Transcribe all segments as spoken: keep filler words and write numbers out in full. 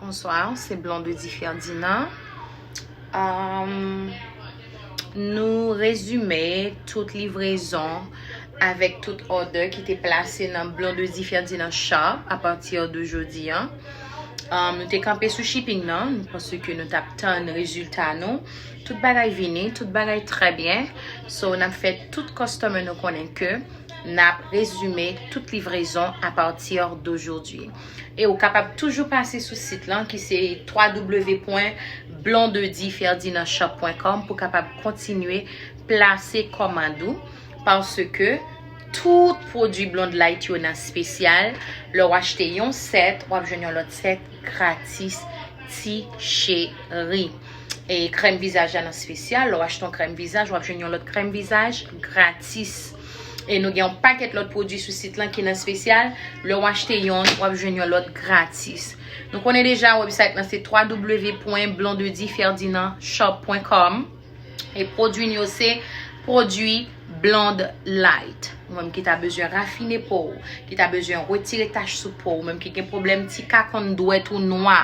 Bonswa, se Blondedy Ferdinand. Um, nou rezime tout livrezon avèk tout òdè ki te plase nan Blondedy Ferdinand Shop apati de jodi a. Um, nou te kanpe sou shipping nan paske nou t ap tann rezilta nou. Tout bagay vini, tout bagay trè byen. So, n ap fè tout customer nou konnen ke n ap rezime tout livrezon apati de jodi. E ou kapab toujou pase sou sit lan ki se w w w pwen blondedy ferdinand shop pwen com pou kapab kontinye plase kòmand ou, paske tout pwodui Blonde Light yo nan espesyal. Lè w achte yon sèt, w ap jwenn yon lòt sèt gratis, ti cheri. E krèm vizaj la nan espesyal, lè w achte yon krèm vizaj, w ap jwenn yon lòt krèm vizaj gratis. E nou gen yon pakèt lòt pwodui sou sit lan ki nan espesyal. Lè w achte yonn, w ap jwenn yon lòt gratis. Nou konnen deja website lan se w w w pwen blondedy ferdinand shop pwen com. E pwodui n yo se pwodui Blonde Light. Ou menm ki ta bezwen rafine po w, ki ta bezwen retire tach sou po w, ou menm ki gen pwoblèm ti kakòn dwèt ou nwa,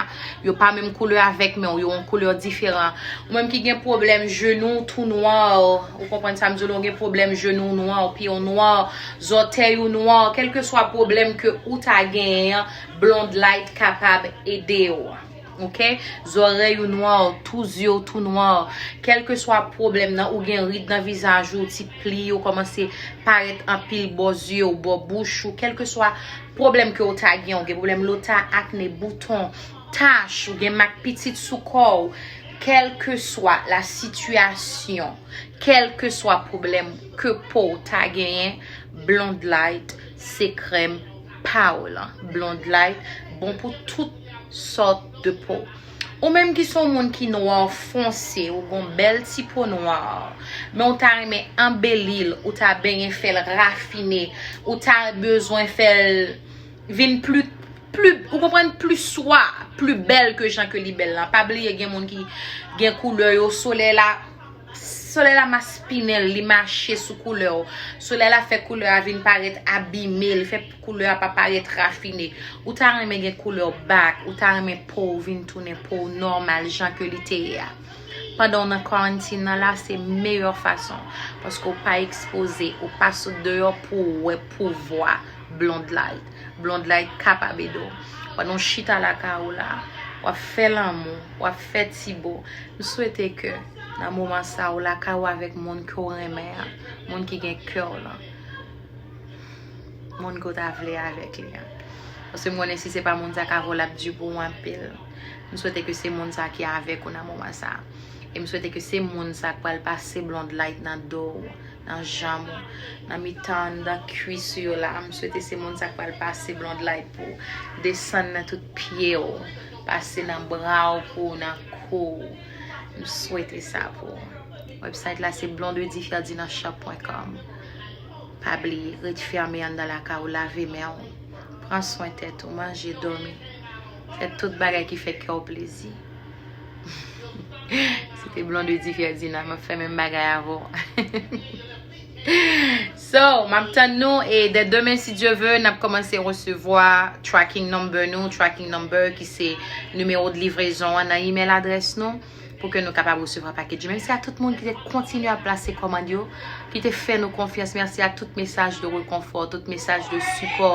yo pa menm koulè avèk men w, yo yon koulè diferan. Ou menm ki gen pwoblèm jenou w tou nwa, ou konprann sa m di w, ou gen pwoblèm jenou w nwa, pye w nwa, zòtèy ou nwa, kèlkeswa pwoblèm ke ou ta genyen an, Blonde Light kapab ede w. Ok? Zòrèy ou nwa, tou zye w tou nwa. Kèlkeswa pwoblèm nan, ou gen rid nan vizaj ou, ti pli yo kòmanse parèt anpil bò zye w, bò bouch ou, kèlkeswa pwoblèm ke w ta gen, ou gen pwoblèm lota, akne, bouton, tach, ou gen mak pitit sou kò w, kèlkeswa la sitiyasyon, kèlkeswa pwoblèm ke po w ta genyen, Blonde Light se krèm pa w lan. Blonde Light bon pou tout sòt de po. Ou menm ki se yon moun ki nwa fonse, ou gon bèl ti po nwa, men ou ta renmen anbeli l, ou ta benyen fè l rafine, ou ta bezwen fè l vin pli, pli, ou konprann, pli swa, pli bèl ke jan ke li bèl lan. Pa bliye gen moun ki gen koulè yo, solèy la, solèy la maspinen l, li mache sou koulè w. Solèy la fè koulè a vin parèt abime, li fè koulè a pa parèt rafine. Ou ta renmen gen koulè w back, ou ta renmen po w vin tounen po w nòmal jan ke li te ye a. Pandan w nan quarantine nan la, se meyè fason. Paske w pa ekspoze, ou pa sot deyò pou w wè pouvwa Blonde Light. Blonde Light kapab ede w. Pandan w chita lakay ou la, w ap fè lanmou, w ap fè ti bo. M swete ke nan moman sa ou lakay ou avèk moun ke w renmen an, moun ki gen kè w lan, moun ke w ta vle avèk li an. Paske m konnen si se pa moun sa k avè w, l ap di pou w anpil. M swete ke se moun sa ki avèk ou nan moman sa. E m swete ke se moun sa k pral pase Blonde Light nan do w, nan janm ou, nan mitan, anndan kwis ou yo la. M swete se moun sa k pral pase Blonde Light pou w. Desann nan tout pye w, pase nan bra w pou w, nan kou w. M swete sa pou w. Website la se blondedy ferdinand shop pwen com. Pa bliye, ret fèmen anndan lakay ou, lave men w. Pran swen tèt ou, manje, dòmi. Fè tout bagay ki fè kè w plezi. Se te Blondedy Ferdinand, m ap fè menm bagay avè w. So, m ap tann nou e dè demen, si Dye ve, n ap kòmanse resevwa tracking number nou, tracking number ki se nimewo de livrezon an nan email adrès nou, pou ke nou kapab resevwa package. Mèsi a tout moun ki te kontinye ap plase kòmand yo, ki te fè nou konfyans. Mèsi a tout mesaj de rekonfò, tout mesaj de sipò,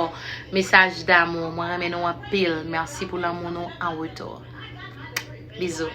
mesaj damou. Mwen renmen nou anpil. Mèsi pou lanmou nou an retou. Bizou.